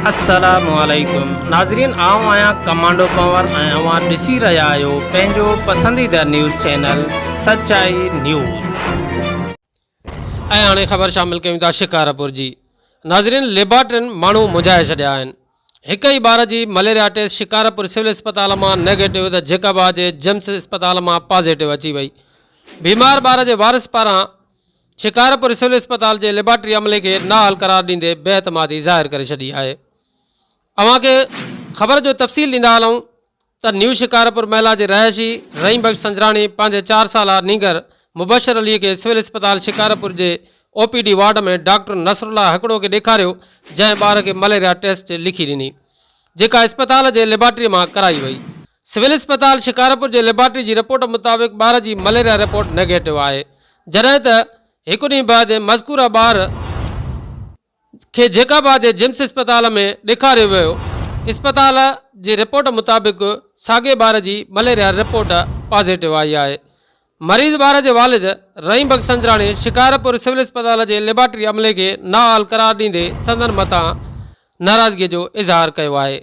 السلام عليڪم ناظرين آئون آهيان ڪمانڊو پنور ۽ اوهان ڏسي رهيا آهيو پنهنجو پسنديده نيوز چينل سچائي نيوز. ۽ هاڻي خبر شامل ڪيون ٿا شڪارپور جي ناظرين ليبارٽرين ماڻهو منجهائي ڇڏيا آهن هڪ ئي ٻار جي مليريا ٽيسٽ شڪارپور سول اسپتال مان نيگيٽو ته جيڪب آباد جي جمس اسپتال مان پازيٽو اچي وئي بيمار ٻار جي وارث پاران شڪارپور سول اسپتال جي ليبارٽري عملي کي نااهل قرار ڏيندي بي اعتمادي ظاهر ڪري ڇڏي آهي. اوهان کي خبر جو تفصيل ڏيندا هلون ته نيو شڪارپور محلا جي رهائشي رحيم بخش سنجراڻي پنهنجي چار سالا نينگر مبشر علي کي سول اسپتال شڪارپور جي O P D ward ۾ doctor Nasrullah Hakro کي ڏيکاريو جنهن ٻار کي مليريا ٽيسٽ لکي ڏني جيڪا اسپتال جي ليبارٽري مان ڪرائي وئي. سول اسپتال شڪارپور جي ليبارٽري جي رپورٽ مطابق ٻار جي مليريا رپورٽ نيگيٽو آهي جڏهن ته هڪ ڏينهن بعد مذڪوره ٻار کي جيڪب آباد جي جمس اسپتال ۾ ڏيکاريو ويو اسپتال جي رپورٽ مطابق ساڳئي ٻار جي مليريا رپورٽ پازيٽو آئي آهي مريض ٻار جي والد رحيم بخش سنجراڻي شڪارپور سول اسپتال جي ليبارٽري عملي کي نااهل قرار ڏيندي سندن مٿان ناراضگي جو اظهار ڪيو آهي.